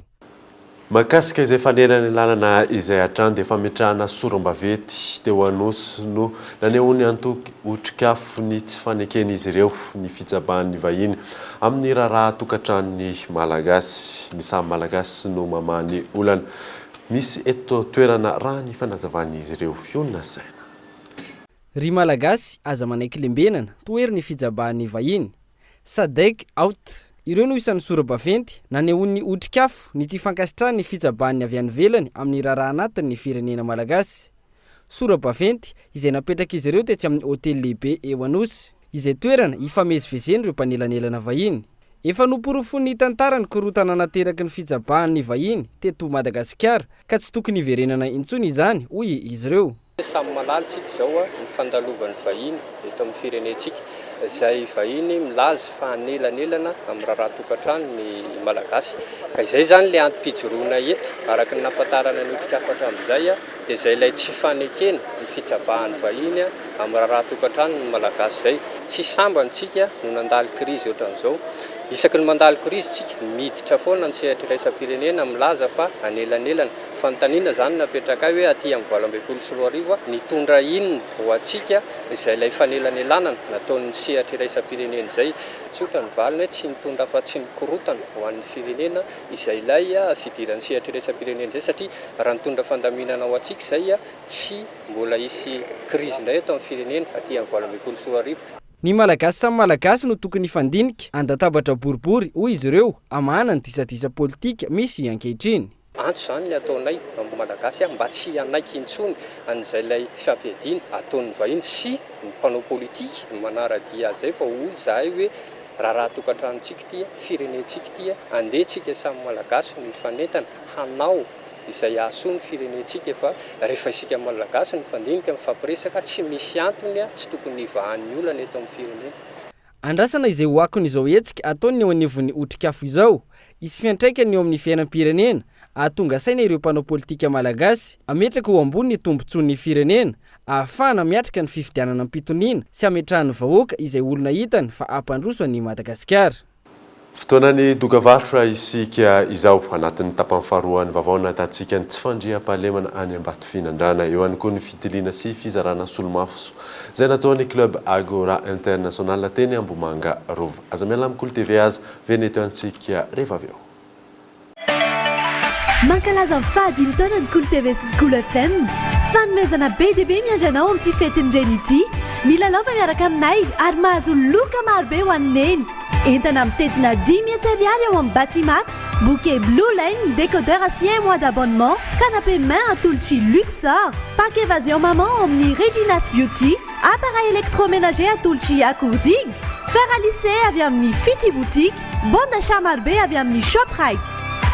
Mahakasika izay fanelanelanana izay hatrany dia fametrahana sorom-baventy teo Anosy no nanehoan'ny antoko Otrikafo ny tsy faneken'izy ireo ny fitsabahan'ny vahiny amin'ny raharaha tokantranon'ny Malagasy. Ny samy Malagasy no mamaha ny olana misy eto toerana raha ny fanazavan'izy ireo. Hionona saina. Ry Malagasy aza manaiky lembenana, tohero ny fijabahan'ny vahiny. Sadec out. Ireo no isan'ny sora-baventy nanehoan'ny Otrikafo ny tsy fankasitrahany ny fitsabahan'ny avy any ivelany amin'ny raharaha anatin'ny firenena malagasy. Sora-baventy izay napetrak'izy ireo tetsy amin'ny hotely lehibe eo Anosy, izay toerana ifamezivezen'ireo mpanelanelana vahiny. Efa noporofoin'ny tantara ny korontana nateraky ny fitsabahan'ny vahiny teto Madagasikara ka tsy tokony hiverenana intsony izany, hoy izy ireo. Samy mahalala isika izao ny fandalovan'ny vahiny eto amin'ny firenentsika, izay vahiny milaza fa hanelanelana amin'ny raharaha tokantrano ny Malagasy. Ka izay izany ilay antom-pijoroana eto, araka ny nahafantarana ny otrikafo hatramin'izay dia izay ilay tsy fanekena ny fitsabahan'ny vahiny amin'ny raharaha tokantrano ny Malagasy izay. Tsy sambany isika no nandalo krizy ohatran'izao. Isaky ny mandalo krizy isika, miditra foana ny sehatra iraisam-pirenena milaza fa hanelanelana. Fanontaniana izany napetrakay hoe aty amin'ny 2018 nitondra inona ho antsika izay ilay fanelanelanana nataon'ny sehatra iraisam-pirenena izay? Tsotra ny valiny hoe tsy nitondra afa-tsy ny korontana ho an'ny firenena izay ilay fidiran'ny sehatra iraisam-pirenena izay satria raha nitondra fandaminana ho antsika izay tsy mbola hisy krizy indray eto amin'ny firenena aty amin'ny 2018. Ny Malagasy samy Malagasy no tokony hifandinika an-databatra boribory hoy izy ireo hamahana ny disadisa politika misy ankehitriny. Antso izany ny ataonay amin'ny Malagasy mba tsy hanaiky intsony an'izay ilay fiampiadiana ataon'ny vahiny sy ny mpanao politika manara-dia azy izay fa hoy izahay hoe raharaha tokantranontsika ity, firenentsika ity, andeha tsika samy Malagasy no hifanentana hanao izay hahasoa ny firenentsika fa rehefa isika Malagasy no mifandinika, mifampiresaka, tsy misy antony tsy tokony hivahan'ny olana eto amin'ny firenena. Andrasana izay ho akon'izao hetsika ataon'ny eo anivon'ny Otrikafo izao. Hisy fiantraikany eo amin'ny fiainam-pirenena, hahatonga saina ireo mpanao politika malagasy, hametraka ho ambony ny tombontsoan'ny firenena, ahafahana miatrika ny fifidianana am-pitoniana sy hametrahan'ny vahoaka izay olona hitany fa hampandroso an'i Madagasikara. Fotoanan'ny dokavarotra isika izao. Anatin'ny tapany faharoan'ny vaovao nahitantsika ny tsy fandriampahalemana any Ambatofinandrana. Eo ihany koa ny fitiliana sy fizarana solomaso izay nataon'ny Club Agora International teny Ambohimanga Rova. Aza miala amin'ny Kolo TV aza ve ny eto antsika rehefa avy eo. Mankalaza ny fahadimy taona ny Kolo TV sy ny Kolo FM. Fanomezana be dia be miandry anao amin'ity fetin'ny reny ity. Milalaova miaraka aminay ary mahazo loka maro be ho an'i Neny. Entana mitentina 500 ariary ao amin'ny Batimax, bouquet Blue Line, décodeur sy un mois d'abonnement, canapé main atolotr'i Luxor, pack évasion maman ao amin'ny Regina's Beauty, appareil électroménager atolotr'i Akourdig, fer à lisser avy amin'ny Fity Boutique, Bon d'achat marobe avy amin'ny Shoprite.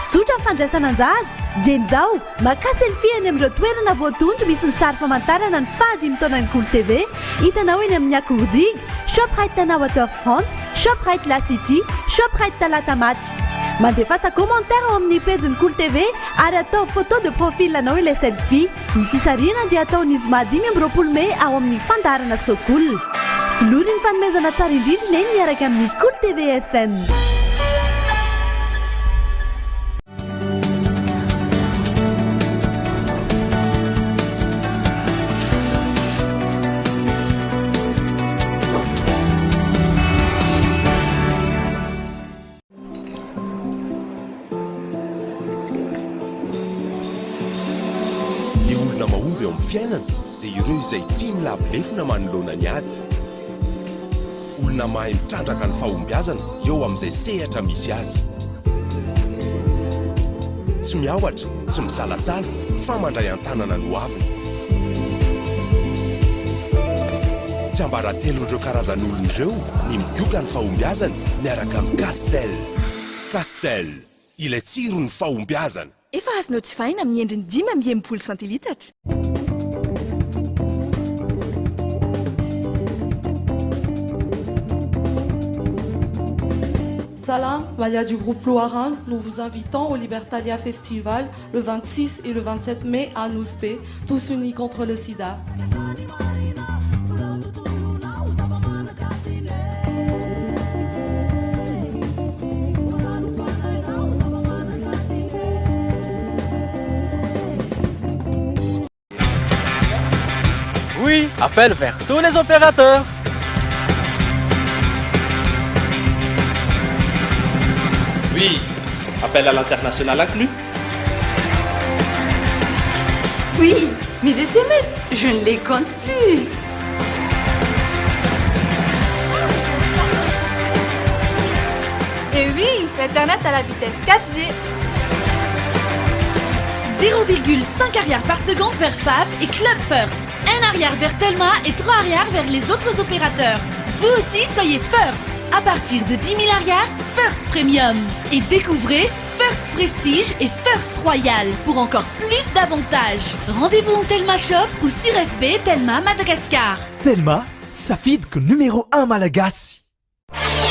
Tsotra ny fandraisana anjara, dieny izao, makà selfie eny amin'ireo toerana voatondro misy ny sary famantarana ny fahadimy taonan'ny Kolo TV, hitanao eny amin'ny Akoordigue, Shoprite Tana Waterfront, Shoprite La City, Shoprite Talatamaty. Mandefasa commentaire ao amin'ny pejin'ny Kolo TV ary ataovy photo de profil anao ilay selfie. Ny fisarihana dia hatao ny zoma 25 mey ao amin'ny fandaharana Sokool. Tolory ny fanomezana tsara indrindra Neny miaraka amin'ny Kolo TV FM. eo amin'ny fiainana dia ireo izay tsy milavo lefona manoloana ny ady. Olona mahay mitrandraka ny fahombiazana eo amin'izay sehatra misy azy. Tsy miahotra, tsy misalasala fa mandray an-tanana ny hoaviny. Tsiambaratelon'ireo karazan'olona ireo ny migoka ny fahombiazany miaraka amin'ny Castel. Castel, ilay tsiron'ny fahombiazana. Efa azonao jifaina amin'ny endriny 65 santilitatra. Salam, Malia du groupe Loharano, nous vous invitons au Libertalia Festival le 26 et le 27 mai à Nosy Be, tous unis contre le sida. Oui, appel vers tous les opérateurs. Oui, appel à l'international inclus. Oui, mes SMS, je ne les compte plus. Et oui, l'internet à la vitesse 4G. 0,5 ariary par seconde vers FAF et Club First. 1 ariary vers Telma et 3 ariary vers les autres opérateurs. Vous aussi soyez First. À partir de 10 000 ariary, First Premium. Et découvrez First Prestige et First Royal pour encore plus d'avantages. Rendez-vous en Telma Shop ou sur FB Telma Madagascar. Telma, safidiko numéro 1 malagasy.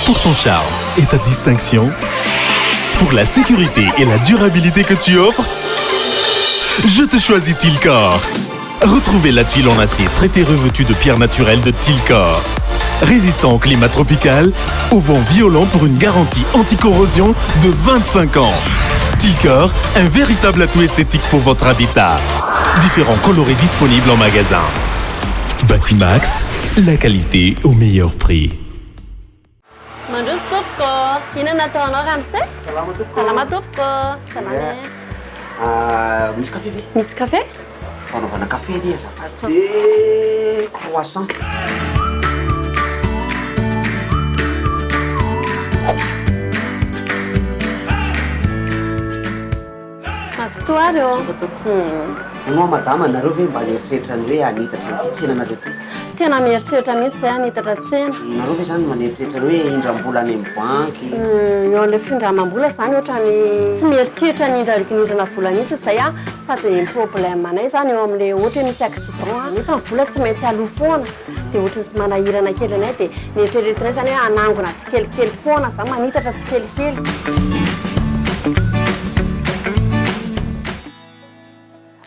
Pour ton charme et ta distinction, pour la sécurité et la durabilité que tu offres, je te choisis Tilcor. Retrouvez la tuile en acier traitée revêtue de pierre naturelle de Tilcor. Résistant au climat tropical, au vent violent pour une garantie anticorrosion de 25 ans. Tilcor, un véritable atout esthétique pour votre habitat. Différents coloris disponibles en magasin. Batimax, la qualité au meilleur prix. Mandroso tompoko, inona no ataonao ramose? Salama tompoko. Salama tompoko. Salama e. Ah, misy kafe ve? Misy kafe? Fanaovana kafe anie azafady. Dia croissant. Mazotoa ary ô. Hono madama, nareo ve mba nieritreritra ny hoe hanitatra an'ity tsenanareo ity? Tena mieritreritra mihitsy izahay hanitatra tsena. Nareo ve zany maneritreritra ny hoe hindram-bola any amin'ny banky? Eo amin'ilay findramam-bola izany ohatran'ny tsy mieritreritra ny hindrana vola mihitsy izahay an, sady ny problème anay izany eo amin'ilay ohatra hoe misy accident an, nefa ny vola tsy maintsy aloa foana, dia ohatran'ny sy manahirana kely anay, dia ny eritreretinay izany hoe hanangona tsikelikely foana, izany manitatra tsikelikely.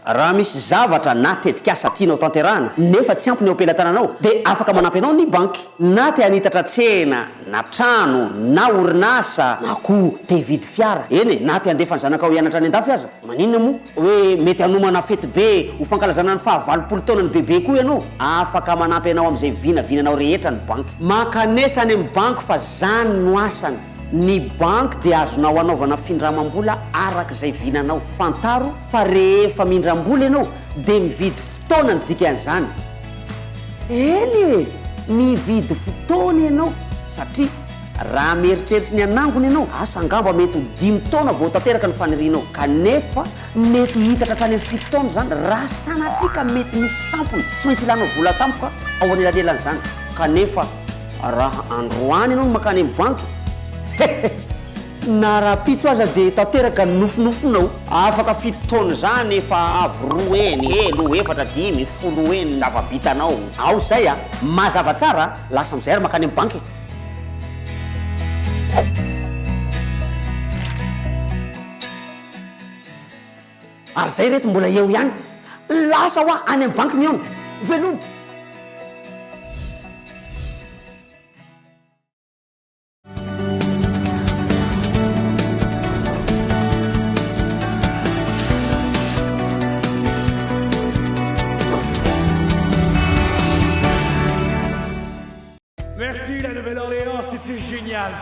Raha misy zavatra na tetikasa tianao tanterahana nefa tsy ampy ny eo am-pelatananao dia afaka manampy anao ny banky. Na te hanitatra tsena na trano na orinasa na koa te hividy fiara, eny e, na te handefa ny zanakao hianatra any an-dafy aza. Maninona moa hoe mety hanomana fety be ho fankalazana ny faha 80 taonan'i Bebe koa ianao? Afaka manampy anao amin'izay vinavinanao rehetra ny banky. Mankanesa any amin'ny banky fa zany no asany. Ny banky dia azonao anaovana findramam-bola araka izay vinanao. Fantaro fa rehefa mindram-bola ianao dia mividy fotoana ny dikan'izany. Eny e! Mividy fotoana ianao satria raha mieritreritra ny hanangona ianao, asa angamba mety ho dimy taona vao tanteraka ny fanirianao. Kanefa mety ho hitatra hatrany amin'ny fito taona izany raha sanatria ka mety misy sampona tsy maintsy ilanao vola tampoka ao anelanelan'izany. Kanefa. Raha androany ianao no mankany amin'ny banky, hehe, na rahampitso aza dia tanteraka ny nofinofinao. Afaka fito taona izany efa avo roa heny, telo, efatra, dimy, folo heny ny zava-bitanao. Ao izay a! Mazava tsara a! Lasa amin'izay ary mankany amin'ny banky e! Ary zay reto mbola eo ihany. Lasa hoa any am banky mihaona. Veloma. Merci la Nouvelle-Orléans, c'était génial.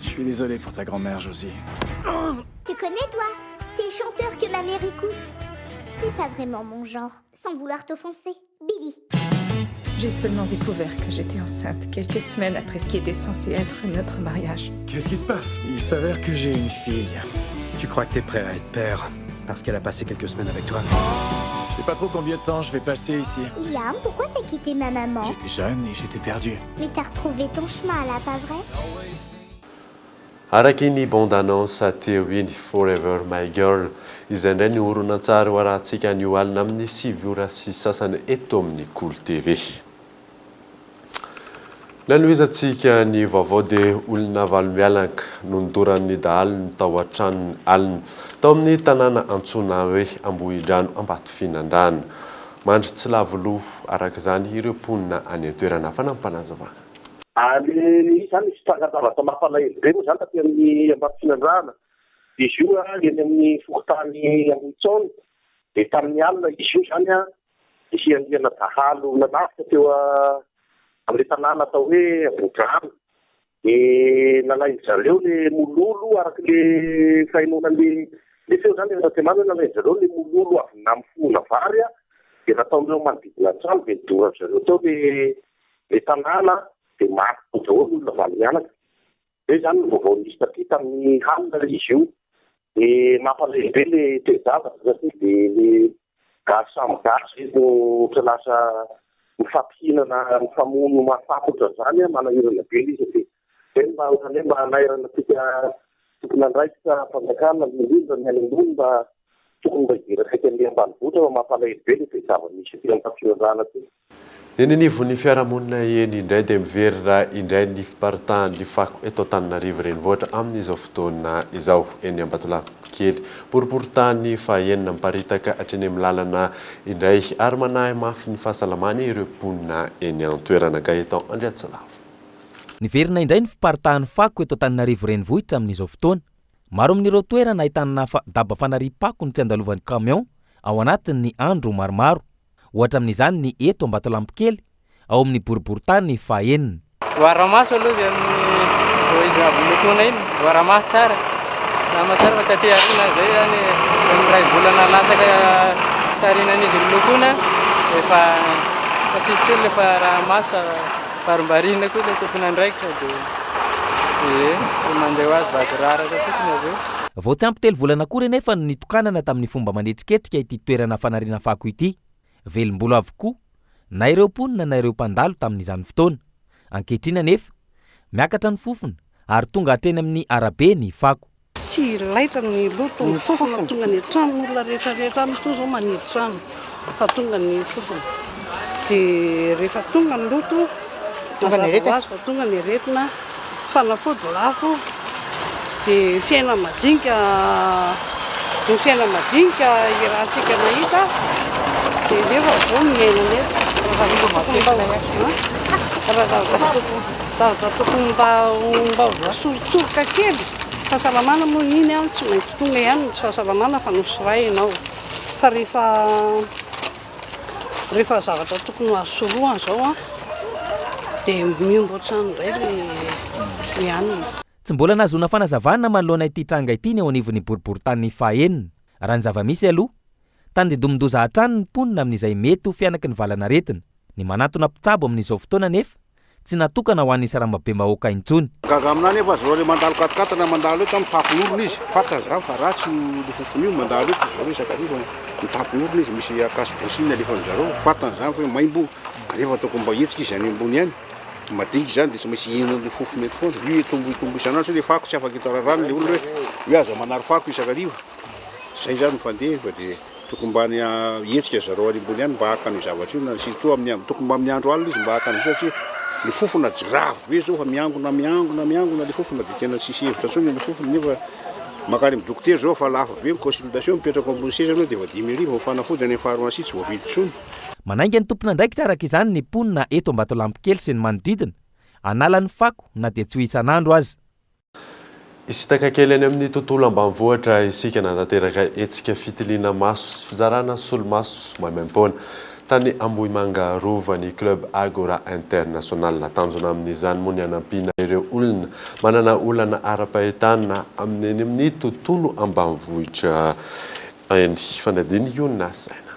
Je suis désolé pour ta grand-mère, Josie. Tu connais toi? T'es le chanteur que ma mère écoute. C'est pas vraiment mon genre, sans vouloir t'offenser. Billy. J'ai seulement découvert que j'étais enceinte quelques semaines après ce qui était censé être notre mariage. Qu'est-ce qui se passe Il s'avère que j'ai une fille. Tu crois que t'es prêt à être père parce qu'elle a passé quelques semaines avec toi Je sais pas trop combien de temps je vais passer ici. Liam, pourquoi t'as quitté ma maman J'étais jeune et j'étais perdu. Mais t'as retrouvé ton chemin là, pas vrai Araka iny bande annonce teo iny, Forever My Girl, izay indray ny horonantsary ho arahantsika anio alina amin'ny 9h30 eto amin'ny Kolo TV. Nanohizantsika ny vaovao dia olona valo mialanka no nodoran'ny dahalo ny tao an-tranony alina tao amin'ny tanàna antsoina hoe Ambohidrano Ambatofinandrahana. Mandry tsy lavo loha araka izany ireo mponina any an-toerana. Fanampim-panazavana. Ary nisy izany nisy trangan-javatra mampalahelo be moa izany taty amin'ny Ambatofinandrahana. Izy io eny amin'ny fokontany Ambohitsaona dia tamin'ny alina izy io izany nisy andiana dahalo nanafika teo amin'ilay tanàna atao hoe Ambohidrano. Dia nalain-dry zareo ilay mololo araka ilay fahenoana ilay feo izany rehefa teo marina hoe nalain-dry zareo ilay mololo avy namofohana vary dia nataon'ireo manodidina ny trano dia nodoran-dry zareo teo ilay ilay tanàna dia maty tao daholo ny olona valo mianaka. Izay izany no vaovao nisy taty tamin'ny halina ilay izy io. Dia mampalahelo be ilay toe-javatra satria dia ilay gasy samy gasy ve no ohatra lasa mifampihinana, mifamono mahafaty ohatran'izany an, manahirana be ilay izy dia izay no mba ohatran'ny hoe mba hanairana antsika tompon'andraikitra fanjakana indrindra ny any ambony mba tokony mba hijery akaiky an'ilay ambanivohitra fa mampalahelo be ilay toe-java-misy aty Ambatonandrahana aty. Eny anivon'ny fiarahamonina eny indray dia miverina indray ny fiparitahan'ny fako eto Antananarivo Renivohitra amin'izao fotoana izao. Eny Ambatolampikely, boriborintany fahenina, miparitaka hatreny amin'ny lalana indray ary manahy mafy ny fahasalamany ireo mponina eny an-toerana. Gaëtan Andriatsilavo. Niverina indray ny fiparitahan'ny fako eto Antananarivo Renivohitra amin'izao fotoana. Maro amin'ireo toerana ahitana daba fanariam-pako no tsy andalovan'ny camion ao anatin'ny andro maromaro. Ohatra amin'izany ny eto Ambatolampikely, ao amin'ny boriborintany fahenina. Voara-maso aloha izay amin'ny vao izy avy nolokoina iny, voara-maso tsara, salama tsara fa taty aoriana izay izany eo amin'ny iray volana latsaka taorianan'izy nolokoina efa efa tsisy intsony ilay faharaha-maso fa varimbariana koa ilay tompon'andraikitra dia ie dia mandeha ho azy vadiraraka fotsiny avy eo. Vao tsy ampy telo volana akory anefa no nitokanana tamin'ny fomba manetriketrika ity toerana fanariana fako ity. Velom-bolo avokoa na ireo mponina na ireo mpandalo tamin'izany fotoana. Ankehitriny anefa, miakatra ny fofona ary tonga hatreny amin'ny arabe ny fako. Tsy laitra ny loto, ny fofona tonga any an-tranon'olona rehetra rehetra any, toa izao manidy trano fa tonga ny fofona. Dia rehefa tonga ny loto, mazava ho azy fa tonga ny aretina. Fanafody lafo dia fiaina madinika ny fiaina madinika iarahantsika mahita dia nefa avy eo miaina nefa raha zavatra tokony mba mba ho voasoritsoroka kely fahasalamana moa iny an tsy maintsy tonga ihany ny tsy fahasalamana fa nosirahina ao fa rehefa Rehefa zavatra tokony ho azo sorohana izao an, dia mihombo hatrany indray ilay hanina. Tsy mbola nahazoana fanazavana manoloana ity tranga ity ny eo anivon'ny boriborintany fahenina. Raha ny zava-misy aloha, tandindomin-doza hatrany ny mponina amin'izay mety ho fihanaky ny valanaretina. Ny manatona mpitsabo amin'izao fotoana anefa tsy natokana ho an'ny sarambabem-bahoaka intsony. Gaga aminah nefa zareo le mandalo quat-quatre na mandalo eto mitapin'orona izy, fantany zany fa ratsy io le fofona io, mandalo eto zareo isan-kariva mitapin'orona izy, misy akasy brushing alefan'zareo, fantany zany fa hoe maimbo io, kanefa tokony mba hihetsika izy any ambony any, madinika zany de tsy maintsy hihinana le fofona eto foana, io hitombo hitombo isan'andro satria le fako tsy afaka eto rarany le olona hoe hoe aza manary fako isan-kariva, zay zany ny fandehany fa de. Tokony mba ny hihetsika zareo any ambony any mba haka an'io zavatra io na surtout amin'ny tokony mba amin'ny andro alina izy mba haka an'izay satria le fofona grave be zao fa miangona miangona miangona le fofona de tena tsisy hevitra intsony le fofona nefa mankany amin'ny dokotera zao fa lafo be ny consultation mipetraka ambony seza anao de efa 5000 ny fanafody any amin'ny pharmacie tsy voavidy intsony. Manainga ny tompon'andraikitra araka izany ny mponina eto Ambatolampikely sy ny manodidina hanala ny fako na dia tsy ho isan'andro aza. Hisintaka kely any amin'ny tontolo ambanivohitra isika nanatanteraka hetsika fitiliana maso sy fizarana solomaso maimaimpoana tany Ambohimanga Rova ny Club Agora International. Tanjona amin'izany moa ny hanampiana ireo olona manana olana ara-pahitana amin'ny eny amin'ny tontolo ambanivohitra. Ny fanadihadiana io nasaina.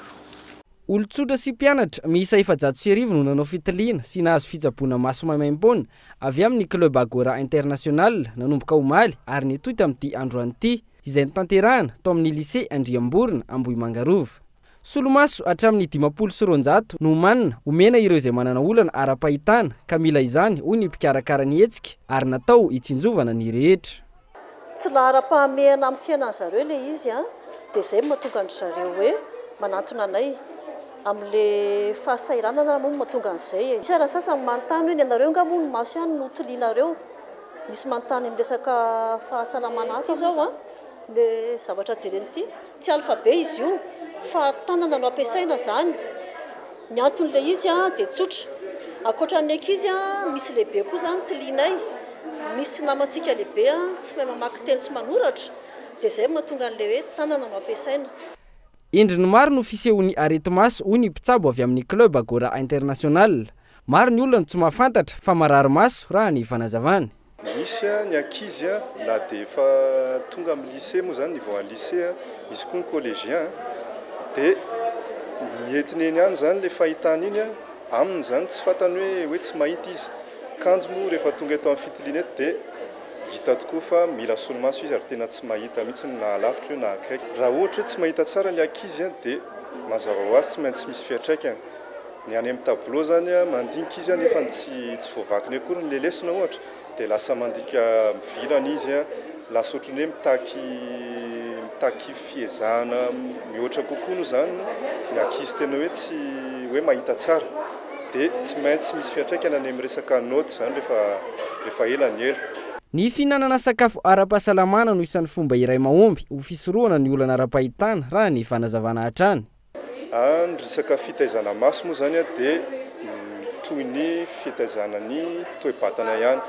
Olon-tsotra sy mpianatra miisa 1400 no nanao fitiliana sy nahazo fitsaboana maso maimaimpoana avy amin'ny Club Agora International nanomboka omaly ary nitohy tamin'ity androany ity, izay notanterahana tao amin'ny Lycée Andriamborona, Ambohimanga Rova. Solomaso hatramin'ny 250 no omanina omena ireo izay manana olana ara-pahitana ka mila izany hoy ny mpikarakara ny hetsika ary natao hitsinjovana ny rehetra. Tsy laharam-pahamehana amin'ny fiainan'ny zareo ilay izy an, dia izay no mahatonga an-dry zareo hoe manantona anay. Amin'ilay fahasahiranana moa no mahatonga an'izay e. Misy ary ny sasany manontany hoe ny anareo angaha moa ny maso ihany no tilianareo? Misy manontany amin'ny resaka fahasalamana hafa izao an. Ilay zavatra jerena ity, tsy alphabet izy io fa tanana no ampiasaina izany. Ny anton'ilay izy dia tsotra, ankoatra ny ankizy misy lehibe koa izany tilianay, misy namantsika lehibe tsy mahay mamaky teny sy manoratra dia izay no mahatonga an'ilay hoe tanana no ampiasaina. Endriny maro no fisehon'ny areti-maso hoy ny mpitsabo avy amin'ny Club Agora International. Maro ny olona no tsy mahafantatra fa marary maso raha ny fanazavany. Misy ny ankizy na dia efa tonga amin'ny lycée moa izany, niveau an'ny lycée, misy koa ny collégien dia ny entiny eny ihany izany ilay fahitana iny, aminy izany tsy fantany hoe hoe tsy mahita izy. Kanjo moa rehefa tonga eto amin'ny fitiliana eto dia hita tokoa fa mila solomaso izy ary tena tsy mahita mihitsy na alavitra io na akaiky. Raha ohatra hoe tsy mahita tsara ilay ankizy dia mazava ho azy tsy maintsy misy fiantraikany. Ny any amin'ny tableau zany mandinika izy nefa tsy tsy voavakiny akory ny lesona ohatra dia lasa mandika mivilana izy, lasa ohatran'ny hoe mitaky mitaky fiezahana mihoatra kokoa noho izany ny ankizy tena hoe tsy hoe mahita tsara dia tsy maintsy misy fiantraikany any amin'ny resaka naoty izany rehefa rehefa ela ny ela. Ny fihinanana sakafo ara-pahasalamana no isan'ny fomba iray mahomby ho fisorohana ny olana ara-pahitana raha ny fanazavana hatrany. A, Ny resaka fitaizana maso moa izany dia toy ny fitaizana ny toe-batana ihany.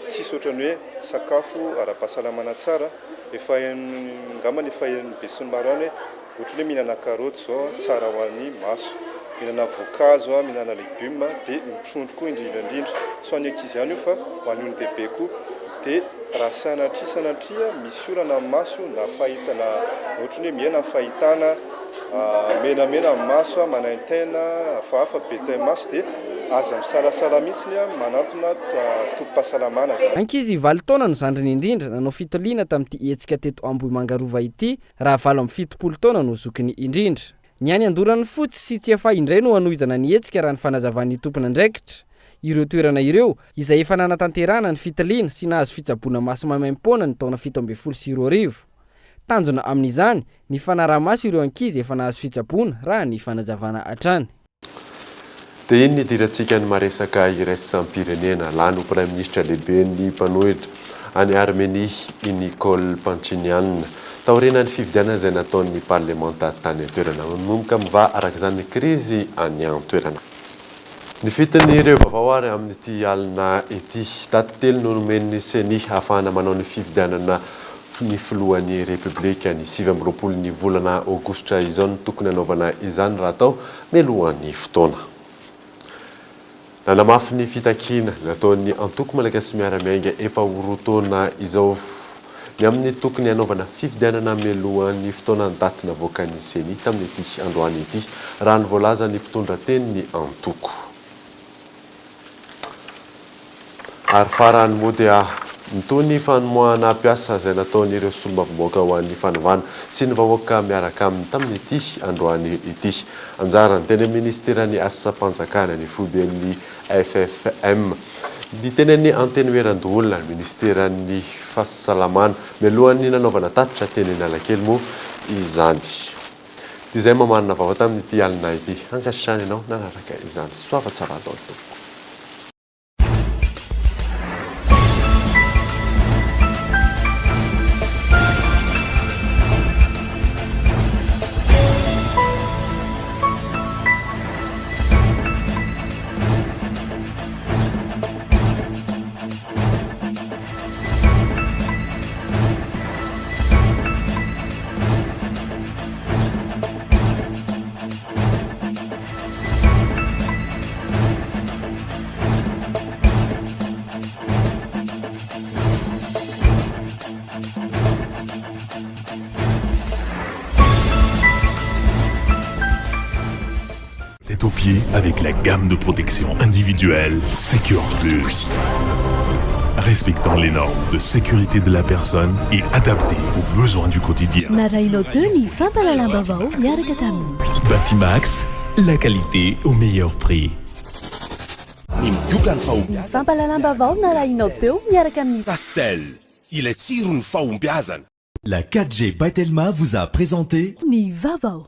Tsisy ohatran'ny hoe sakafo ara-pahasalamana tsara. Efa henon'ny, angambany efa henon'ny besinimaro ihany hoe ohatran'ny hoe mihinana karaoty izao tsara ho an'ny maso. Mihinana voankazo, mihinana legioma, dia ny trondro koa indrindra indrindra. Tsy ho an'ny ankizy ihany io fa ho an'ny olon-dehibe koa. Dia raha sanatria sanatria misy olana amin'ny maso na fahitana, ohatran'ny hoe mihena ny fahitana, Menamena ny maso, manaintaina, hafahafa, be taimaso dia aza misalasala mihitsy manantona tobim-pahasalamana izany. Ankizy valo taona no zandriny indrindra nanao fitiliana tamin'ity hetsika teto Ambohimanga Rova ity raha 78 taona no zokiny indrindra. Ny any Andoran'ny Fotsy sy Tsiafahy indray no hanohizana ny hetsika raha ny fanazavan'ny tompon'andraikitra. Ireo toerana ireo, izay efa nanatanterahana ny fitiliana sy nahazo fitsaboana maso maimaimpoana ny taona 2017. Tanjona amin'izany ny fanaraha-maso ireo ankizy efa nahazo fitsaboana, raha ny fanazavana hatrany. Dia iny nidirantsika ny maresaka iraisam-pirenena. Lany ho praiminisitra lehiben'ny mpanohitra any Armenia i Nikol Pachinian, taorianan'ny fifidianana izay nataon'ny parlemanta tany an-toerana. Manomboka mivaha araka izany ny krizy any an-toerana. Ny fitin'ireo vaovao ary amin'ity alina ity. Daty telo no nomen'ny Ceni ahafahana manao ny fifidianana ny filohan'ny Repoblika. Ny 29 ny volana aogositra izao no tokony hanaovana izany raha atao mialohan'ny fotoana. Nanamafy ny fitakiana nataon'ny antoko Malagasy Miara-Miainga efa ho roa taona izao Ny amin'ny tokony hanaovana fifidianana mialohan'ny fotoana ny daty navoakan'ny Ceni tamin'ity androany ity, raha ny voalazan'ny mpitondra tenin'ny antoko. Ary farany moa dia mitohy ny famoahana mpiasa izay nataon'ireo solombavambahoaka ho an'ny fanovana sy ny vahoaka miaraka aminy tamin'ity androany ity. Anjarany teny amin'ny minisiteran'ny Asam-panjakana ny foiben'ny FFM. Ny tenan'ny Antenimierandoholona, ny Minisiteran'ny Fahasalamana, mialohan'ny nanaovana tatitra teny Analakely moa izany. Dia izay mamarana vaovao tamin'ity alina ity. Ankasitrahana ianao nanaraka izany. Soava tsara daholo tompoko. tête aux pieds avec la gamme de protection individuelle Secure Plus. Respectant les normes de sécurité de la personne et adaptée aux besoins du quotidien. Narahinao teo ny fampahalalam-baovao miaraka tamin'ny. Batimax, la qualité au meilleur prix. Ny migoka ny Ny fahombiazana. fampahalalam-baovao narahinao teo miaraka amin'ny. Castel, ilay tsiron'ny fahombiazana. La 4G by Telma vous a présenté Ny vaovao.